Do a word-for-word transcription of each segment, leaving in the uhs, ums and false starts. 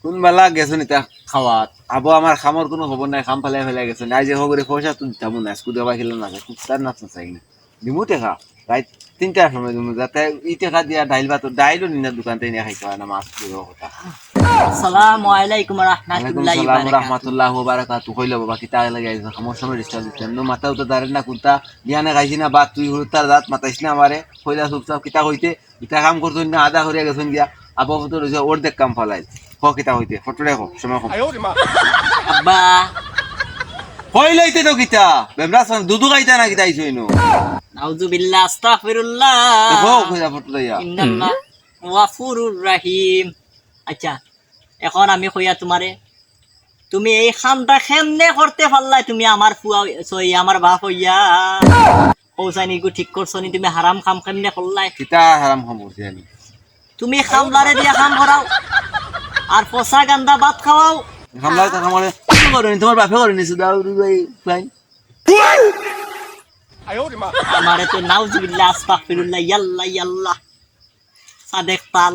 কুন বালা গেছইন ইতা খাওয়াত? আবো আমার কামর কুনু খবর নাই, কাম ফালাই ফালাই গেছইন। আইজ যে খবরে পয়সা তো দিতাম না, স্কুটি আবার খেলে না, কুত্তার নাচ নাচাই না। দিমু টেকা, রাইত তিনটার সময় দিমু, যাতে ই টেকা দিয়া ডাইল ভাত, ডাইলও নি না দোকান থাকি নিয়া খাইতে হয় না, মাছ ধরো কথা। আসসালামু আলাইকুম ওয়া রাহমাতুল্লাহি ওয়া বারাকাতুহু। ওয়া রাহমাতুল্লাহি ওয়া বারাকাতুহু। কইলো বাবা, কিতা লাগি আইছো? কামর সময় ডিস্টার্ব দিতে। এমনে মাথাও তো দাঁড়ায় না, কুনটা বিয়ানে খাইছি না, বাদ তুই হুরুতার দাঁত মাতাইস না আমারে। কইলা চুপচাপ কিতা কইতে, ইতা কাম করছইন না, আধা করিয়া গেছইন গিয়া, আপাতত রইছে অর্ধেক কাম ফালাই। ক কিতা কইতে, ফটো রেখো, সময় কম। আব্বা। কইলাইতে তো কিতা, বেমরা সন, দুধু খাইতা না কিতা আইছো ইনো? নাউজুবিল্লাহ, আস্তাগফিরুল্লাহ। দেখো, কইলা ফটো লইয়া। ইন্নাল্লাহ গাফুরুর রাহিম। আচ্ছা, এখন আমি কইয়া তোমারে, তুমি এই কামটা কেমনে করতে পারলায়? তুমি আমার ফুয়া, সরি, আমার বাপ হইয়া। পৌঁছানি গু ঠিক করছো নি, তুমি হারাম কাম কেমনে করলায়? কিতা হারাম কাম করছি আমি? তুমি কামলারে দিয়া কাম করাও, আর পচা গান্দা ভাত খাওয়াও। কামলারে তো কাম করে, তুমি করো নি, তোমার বাপে করে নি, শুধু আউরি ভাই, ভাই। আমারে তো নাউজুবিল্লাহ, আস্তাগফিরুল্লাহ, ইয়াল্লাহ, ইয়াল্লাহ। সাদেক পাল,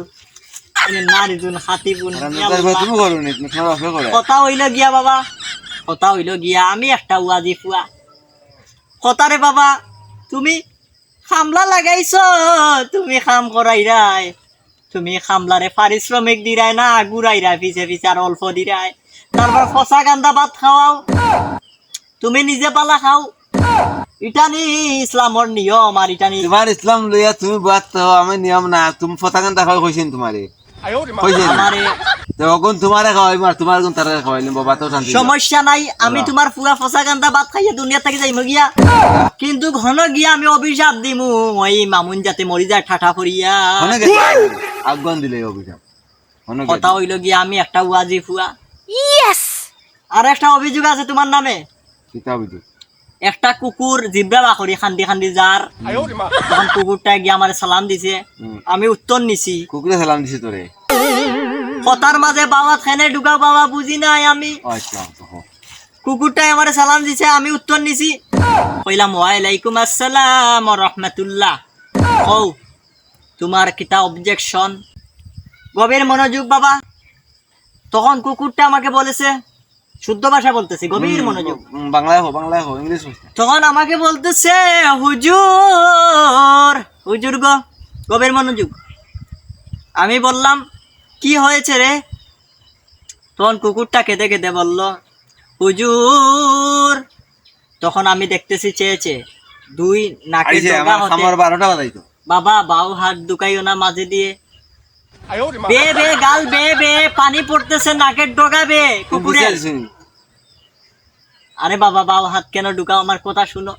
মানে নারী গুণ, হাতি গুণ, আরে, ইয়াল্লাহ। তুমি করো নি, তোমার বাপে করে। কথা হইল গিয়া বাবা, কথা হইল গিয়া, আমি একটা ওয়াজি ফুয়া। কথা রে বাবা, তুমি কামলা লাগাইছো, তুমি কাম করাইরায়, তুমি কামলারে পারিশ্রমিক দিরায় না, ঘুরাইরায় পিছে পিছে আর অল্প দিরায়, তারপর পচা গান্দা ভাত খাওয়াও, তুমি নিজে পালা খাও। ইটা নি ইসলামর নিয়ম, আর ইটা নি তোমার ইসলাম লইয়া তুমি বাদ তো, আমি নিয়ম না, তুমি পচা গান্দা খাওয়াই কইছেন তোমারে। কইছেন? আমারে তো অগুন তোমারে খাওয়াই মার, তোমার গুণ তারে খাওয়াইলে বাবা তো শান্তি। সমস্যা নাই, আমি বাবা। তোমার ফুয়া পচা গান্দা ভাত খাইয়া দুনিয়া থাকি যাইমু গিয়া, কিন্তু ঘন গিয়া আমি অভিশাপ দিমু, ওই মামুন যাতে মরি যায় ঠাঠা পড়িয়া। অনেক আগুন দিলে অভিশাপ। অনেক কথা হইল গিয়া আমি একটা ওয়াজি ফুয়া। ইয়েস! আর একটা অভিযোগ আছে তোমার নামে। কিতা অভিযোগ? একটা কুকুর জিব্রা বাকরি খান্দি খান্দি যার। তখন কুকুরটা গিয়া আমারে সালাম দিছে। হুম। আমি উত্তর নিছি। কুকুরে সালাম দিছে তোরে? কথার মাঝে বাবা খেনে ঢুকাও বাবা বুঝি নাই আমি। আচ্ছা, তো হো। কুকুরটাই আমারে সালাম দিছে, আমি উত্তর নিছি। কইলাম, "ওয়ালাইকুম আসসালাম ওয়া রাহমাতুল্লাহ।" কও, তোমার কিতা অবজেকশন? গভীর মনোযোগ বাবা। তখন কুকুরটা আমাকে বলেছে, শুদ্ধ ভাষা বলতেছি, গভীর হুম, মনোযোগ। হুম, বাংলায় হো, বাংলায় হো, ইংলিশ হো। তখন আমাকে বলতেছে, "হুজুর, হুজুর গো," গভীর মনোযোগ। আমি বললাম, "কি হয়েছে রে?" তখন কুকুরটা কেঁদে কেঁদে বলল, "হুজুর।" তখন আমি দেখতেছি চেয়ে চেয়ে, দুই নাকের আইছে, ডগা আমার হতে, আমার বারোটা বাজাইতো। বাবা, বাউ হাত ঢুকাইও না মাঝে দিয়ে। বে, বে, গাল বে, বে, পানি পড়তেছে নাকের ডগা বে, কুকুরের। বুঝাইছি। আরে বাবা, বাউ হাত কেন ঢুকাও? আমার কথা শুনো।